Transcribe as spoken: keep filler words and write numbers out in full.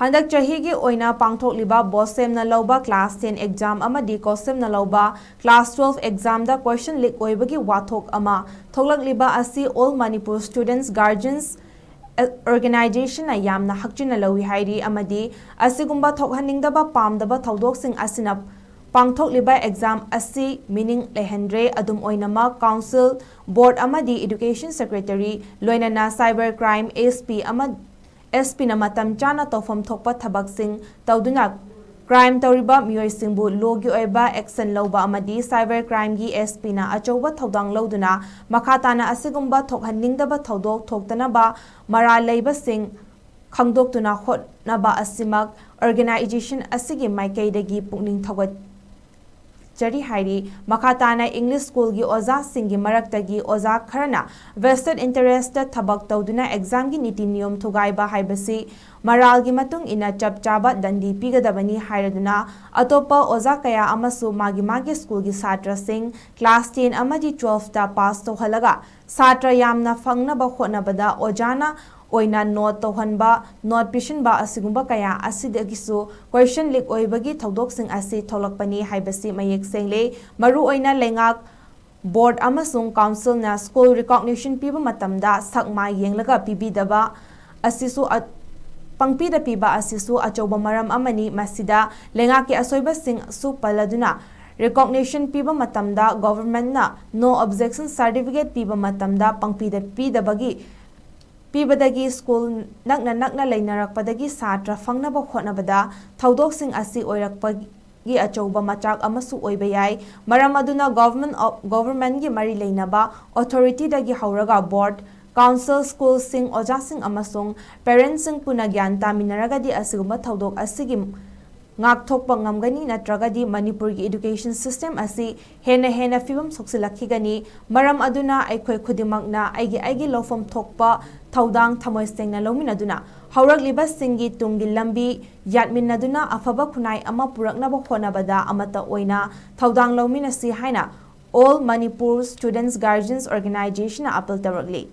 ꯍꯟꯗꯛ ꯆꯍꯤꯒꯤ ꯑꯣꯏꯅ ꯄꯥꯡꯊꯣꯛꯂꯤꯕ ꯕꯣꯁꯦꯝꯅ ꯂꯧꯕ class ten exam ꯑꯃꯗꯤ ꯀꯣꯁꯦꯝꯅ ꯂꯧꯕ class twelve examꯗ question leak ꯑꯣꯏꯕꯒꯤ ꯋꯥꯊꯣꯛ ꯑꯃ ꯊꯣꯛꯂꯛꯂꯤꯕ ꯑꯁꯤ All Manipur Students Guardians Organizationꯅ ꯌꯥꯝꯅ ꯍꯛꯆꯤꯟꯅ ꯂꯧꯏ ꯍꯥꯏꯔꯤ ꯑꯃꯗꯤ ꯑꯁꯤꯒꯨꯝꯕ ꯊꯣꯛꯍꯟꯅꯤꯡꯗꯕ ꯄꯥꯝꯗꯕ ꯊꯧꯗꯣꯛꯁꯤꯡ ꯑꯁꯤꯅ ꯄꯥꯡꯊꯣꯛꯂꯤꯕ exam ꯑꯁꯤ meaning ꯂꯩꯍꯟꯗ꯭ꯔꯦ꯫ ꯑꯗꯨꯝ ꯑꯣꯏꯅꯃꯛ, council, board ꯑꯃꯗꯤ education secretary, ꯂꯣꯏꯅꯅ cyber crime SP ꯑꯃ, SPꯅ ꯃꯇꯝ ꯆꯥꯅ ꯇꯧꯐꯝ ꯊꯣꯛꯄ ꯊꯕꯛꯁꯤꯡ ꯇꯧꯗꯨꯅ crime ꯇꯧꯔꯤꯕ ꯃꯤꯑꯣꯏꯁꯤꯡꯕꯨ lawꯒꯤ ꯑꯣꯏꯕ action ꯂꯧꯕ ꯑꯃꯗꯤ cyber crimeꯒꯤ SPꯅ ꯑꯆꯧꯕ ꯊꯧꯗꯥꯡ ꯂꯧꯗꯨꯅ ꯃꯈꯥ ꯇꯥꯅ ꯑꯁꯤꯒꯨꯝꯕ ꯊꯣꯛꯍꯟꯅꯤꯡꯗꯕ ꯊꯧꯗꯣꯛ ꯊꯣꯛꯇꯅꯕ ꯃꯔꯥꯜ ꯂꯩꯕꯁꯤꯡ ꯈꯪꯗꯣꯛꯇꯨꯅ ꯍꯣꯠꯅꯕ ꯑꯁꯤꯃꯛ organization ꯑꯁꯤꯒꯤ ꯃꯥꯏꯀꯩꯗꯒꯤ ꯄꯨꯛꯅꯤꯡ ꯊꯧꯒꯠ ꯆꯔꯤ ꯍꯥꯏꯔꯤ꯫ ꯃꯈꯥ ꯇꯥꯅ English schoolꯒꯤ ꯑꯣꯖꯥꯁꯤꯡꯒꯤ ꯃꯔꯛꯇꯒꯤ ꯑꯣꯖꯥ ꯈꯔꯅ vested interestꯇ ꯊꯕꯛ ꯇꯧꯗꯨꯅ examꯒꯤ ꯅꯤꯇꯤ ꯅꯤꯌꯣꯝ ꯊꯨꯒꯥꯏꯕ ꯍꯥꯏꯕꯁꯤ ꯃꯔꯥꯜꯒꯤ ꯃꯇꯨꯡ ꯏꯟꯅ ꯆꯞ ꯆꯥꯕ ꯗꯟꯗꯤ ꯄꯤꯒꯗꯕꯅꯤ ꯍꯥꯏꯔꯗꯨꯅ ꯑꯇꯣꯞꯄ ꯑꯣꯖꯥ ꯀꯌꯥ ꯑꯃꯁꯨ ꯃꯥꯒꯤ ꯃꯥꯒꯤ schoolꯒꯤ ꯁꯥꯇ꯭ꯔꯁꯤꯡ class ten ꯑꯃꯗꯤ twelveꯇ pass ꯇꯧꯍꯜꯂꯒ ꯁꯥꯇ꯭ꯔ ꯌꯥꯝꯅ ꯐꯪꯅꯕ ꯍꯣꯠꯅꯕꯗ ꯑꯣꯖꯥꯅ ꯑꯣꯏꯅ note ꯇꯧꯍꯟꯕ, note ꯄꯤꯁꯤꯟꯕ ꯑꯁꯤꯒꯨꯝꯕ ꯀꯌꯥ ꯑꯁꯤꯗꯒꯤꯁꯨ question leak ꯑꯣꯏꯕꯒꯤ ꯊꯧꯗꯣꯛꯁꯤꯡ ꯑꯁꯤ ꯊꯣꯛꯂꯛꯄꯅꯤ ꯍꯥꯏꯕꯁꯤ ꯃꯌꯦꯛ ꯁꯦꯡꯂꯦ꯫ ꯃꯔꯨꯑꯣꯏꯅ ꯂꯩꯉꯥꯛ, board ꯑꯃꯁꯨꯡ councilꯅ school recognition ꯄꯤꯕ ꯃꯇꯝꯗ ꯁꯛ ꯃꯥꯏ ꯌꯦꯡꯂꯒ ꯄꯤꯕꯤꯗꯕ ꯑꯁꯤꯁꯨ ꯑ-, ꯄꯪꯄꯤꯗ ꯄꯤꯕ ꯑꯁꯤꯁꯨ ꯑꯆꯧꯕ ꯃꯔꯝ ꯑꯃꯅꯤ꯫ ꯃꯁꯤꯗ ꯂꯩꯉꯥꯛꯀꯤ ꯑꯁꯣꯏꯕꯁꯤꯡꯁꯨ ꯄꯜꯂꯗꯨꯅ recognition ꯄꯤꯕ ꯃꯇꯝꯗ governmentꯅ no objection certificate ꯄꯤꯕ ꯃꯇꯝꯗ ꯄꯪꯄꯤꯗ ꯄꯤꯗꯕꯒꯤ ꯄꯤꯕꯗꯒꯤ school ꯅꯛꯅ ꯅꯛꯅ ꯂꯩꯅꯔꯛꯄꯗꯒꯤ ꯁꯥꯇ꯭ꯔ ꯐꯪꯅꯕ ꯍꯣꯠꯅꯕꯗ ꯊꯧꯗꯣꯛꯁꯤꯡ ꯑꯁꯤ ꯑꯣꯏꯔꯛꯄꯒꯤ ꯑꯆꯧꯕ ꯃꯆꯥꯛ ꯑꯃꯁꯨ ꯑꯣꯏꯕ ꯌꯥꯏ꯫ ꯃꯔꯝ ꯑꯗꯨꯅ government of, governmentꯒꯤ ꯃꯔꯤ ꯂꯩꯅꯕ authorityꯗꯒꯤ ꯍꯧꯔꯒ board, council, schoolꯁꯤꯡ, ꯑꯣꯖꯥꯁꯤꯡ ꯑꯃꯁꯨꯡ parentsꯁꯤꯡ ꯄꯨꯟꯅ ꯒ꯭ꯌꯥꯟ ꯇꯥꯃꯤꯟꯅꯔꯒꯗꯤ ꯑꯁꯤꯒꯨꯝꯕ ꯊꯧꯗꯣꯛ ꯑꯁꯤꯒꯤ ꯉꯥꯛꯊꯣꯛꯄ ꯉꯝꯒꯅꯤ, ꯅꯠꯇ꯭ꯔꯒꯗꯤ ꯃꯅꯤꯄꯨꯔꯒꯤ education system ꯑꯁꯤ ꯍꯦꯟꯅ ꯍꯦꯟꯅ ꯐꯤꯕꯝ ꯁꯣꯛꯆꯤꯜꯂꯛꯈꯤꯒꯅꯤ꯫ ꯃꯔꯝ ꯑꯗꯨꯅ ꯑꯩꯈꯣꯏ ꯈꯨꯗꯤꯡꯃꯛꯅ ꯑꯩꯒꯤ ꯑꯩꯒꯤ ꯂꯧꯐꯝ ꯊꯣꯛꯄ ꯊꯧꯗꯥꯡ ꯊꯃꯣꯏ ꯁꯦꯡꯅ ꯂꯧꯃꯤꯟꯅꯗꯨꯅ ꯍꯧꯔꯛꯂꯤꯕꯁꯤꯡꯒꯤ ꯇꯨꯡꯒꯤ ꯂꯝꯕꯤ ꯌꯥꯠꯃꯤꯟꯅꯗꯨꯅ ꯑꯐꯕ ꯈꯨꯟꯅꯥꯏ ꯑꯃ ꯄꯨꯔꯛꯅꯕ ꯍꯣꯠꯅꯕꯗ ꯑꯃꯠꯇ ꯑꯣꯏꯅ ꯊꯧꯗꯥꯡ ꯂꯧꯃꯤꯟꯅꯁꯤ ꯍꯥꯏꯅ All Manipur Students Guardians Organizationꯅ appeal ꯇꯧꯔꯛꯂꯤ꯫